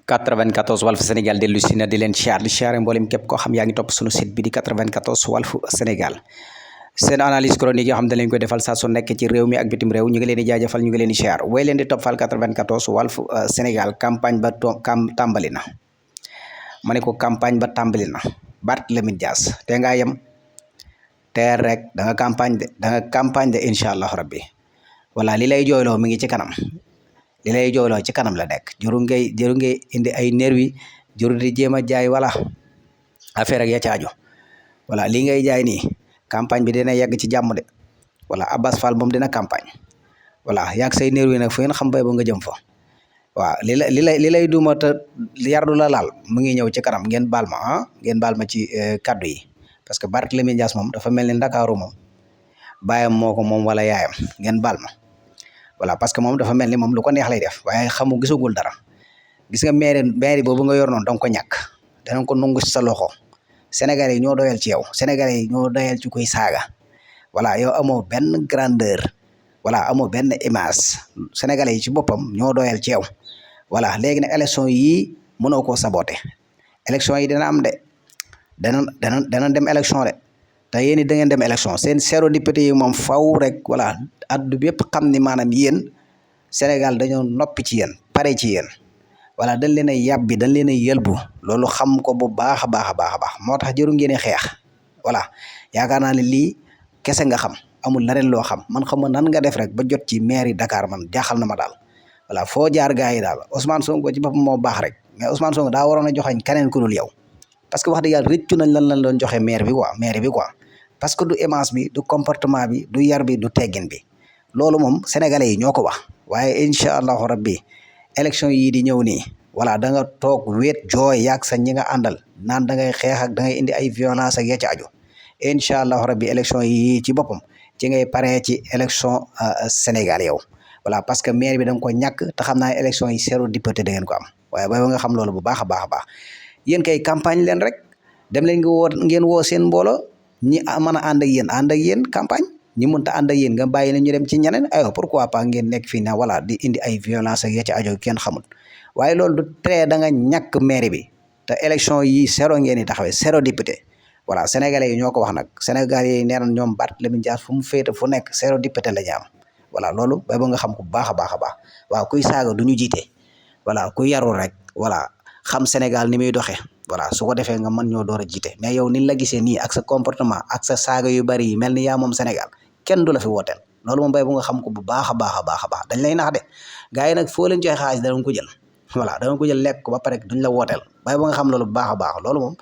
94 Walf Sénégal dellu si na di leen siyaare mboolem képp koo xam yaa ngi topp sunu site bi di 94 Walf Sénégal seen analyse chronique yoo xam dañ leen koy defal saa su nekk ci réew mi ak bitim réew ñu ngi leen di jaajëfal ñu ngi leen di siyaar way leen di toppal 94 Walf Sénégal campagne ba tàmbali na ma ne ko campagne ba tàmbali na Barthélémy Dias te ngaa yem teer rek da nga campagne de incha allah rabbi voilà li lay jooyloo mi ngi ci kanam li lay jooyloo ci kanam la nekk jëru ngay indi ay nervi jëru di jéem a jaay wala affaire ak ya caaju voilà lii ngay jaay nii campagne bi dina yegg ci jàmm de voilà Abbas Fall moom dina campagne voilà yaag say nervi nag fu ngeen xam bay ba nga jëm fa waaw li lay duma te yardu la laal mu ngi ñëw ci kanam ngeen baal ma ngeen baal ma ci kaddu yi parce que Barthélémy Dias moom dafa mel ni Ndakaaru moom baayam moo ko moom wala yaayam ngeen baal ma voilà parce que moom dafa mel ni moom lu ko neex lay def waaye gisagul dara gis nga maire boobu nga yor noonu danga ko ñàkk danañ ko nungu ci sa loxo Sénégalais yi ñoo doyal ci yow Sénégalais yi ñoo doyal ci koy saaga voilà yow amoo benn grandeur voilà amoo benn image Sénégalais yi ci boppam ñoo doyal ci yow voilà léegi nag élection yii mënoo koo saboté élection yi dina am de dana dem élection de te yéen da ngeen dem élection seen zéro député yi moom faw rek voilà addu bi yëpp xam ni maanaam yéen Sénégal dañoo noppi ci yéen pare ci yéen voilà dañ leen a yàbbi dañ leen a yëlbu loolu xam ko bu baax a baax a baax a baax moo tax jëru ngeen xeex voilà yaakaar naa ne lii kese nga xam amul leneen loo xam man xam nan nga def rek ba jot ci maire yi Dakar man jaaxal na ma daal voilà foo jaar gars yi daal Ousmane Sonko ci boppam moo baax rek mais Ousmane Sonko daa waroon a joxeñ keneen ku dul yow parce que wax dëgg yàlla rëccu nañ lan doon joxe maire bi quoi parce que du image bi du comportement bi du yar bi du teggin bi loolu moom sénégalais yi ñoo ko wax waaye incha allahu rabbi élection yii di ñëw nii voilà da nga toog wéet jooy yaag sa ñi nga àndal naan da ngay xeex ak da ngay indi ay violence ak ya ca aju incha allahu rabbi élection yii ci boppam ci ngay paree ci élection Sénégal yow voilà parce que maire bi da nga ko ñàkk te xam naa élection yi zéro député da ngeen ko am waaye ba nga xam loolu bu baax a baax a baax yéen kay campagne leen rek dem leen ngeen woo seen mbooloo ñi mën a ànd ak yéen campagne ñi mënta ànd ak yéen nga bàyyi leen ñu dem ci ñeneen aywa pourquoi pas ngeen nekk fii na voilà di indi ay violence ak ya ci ajo kenn xamul waaye loolu du tere da nga ñàkk maire bi te élection yi zéro ngeen di taxawee zéro député voilà sénégalais yi ñoo ko wax nag sénégalais yi nee na ñoom Barthélémy Dias fu mu féete fu nekk zéro député la ñu am voilà loolu bay ba nga xam ko bu baax a baax a baax waaw kuy saaga du ñu jiite voilà ku yarul rek voilà xam Sénégal ni muy doxee voilà su ko defee nga mën ñoo door a jiite mais yow ni la gisee nii ak sa comportement ak sa saaga yu bari yi mel ni yaa moom Sénégal kenn du la fi wooteel loolu moom bay bu nga xam ko bu baax a baax a baax a baax dañ lay nax de gars yi nag foo leen joxe xaalis danañ ko jël voilà danañ ko jël lekk ko ba pare duñ la wooteel bay bu nga xam loolu bu baax a baax loolu moom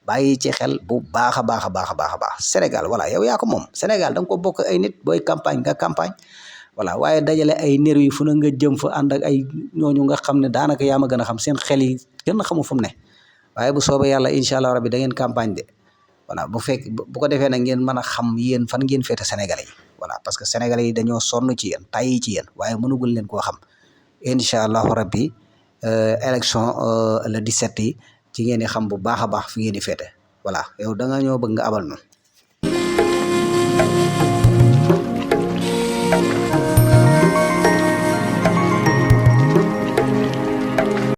bàyyi ci xel bu baax a baax a baax a baax a baax Sénégal voilà yow yaa ko moom Sénégal da nga ko bokk ay nit booy campagne nga campagne voilà waaye dajale ay nér yi fu na nga jëm fa ànd ak ay ñooñu nga xam ne daanaka yaa ma gën a xam seen xel yi kenn xamu fu mu ne waaye bu soobee yàlla incha allah rabbi da ngeen campagne de voilà bu ko defee nag ngeen mën a xam yéen fan ngeen féete sénégalais yi voilà parce que sénégalais yi dañoo sonn ci yéen tàyyi ci yéen waaye mënugul leen koo xam incha allahu rabbi élection le 17 yi ci ngeen di xam bu baax a baax fi ngeen di féete voilà yow da nga ñoo bëgg nga abal noonu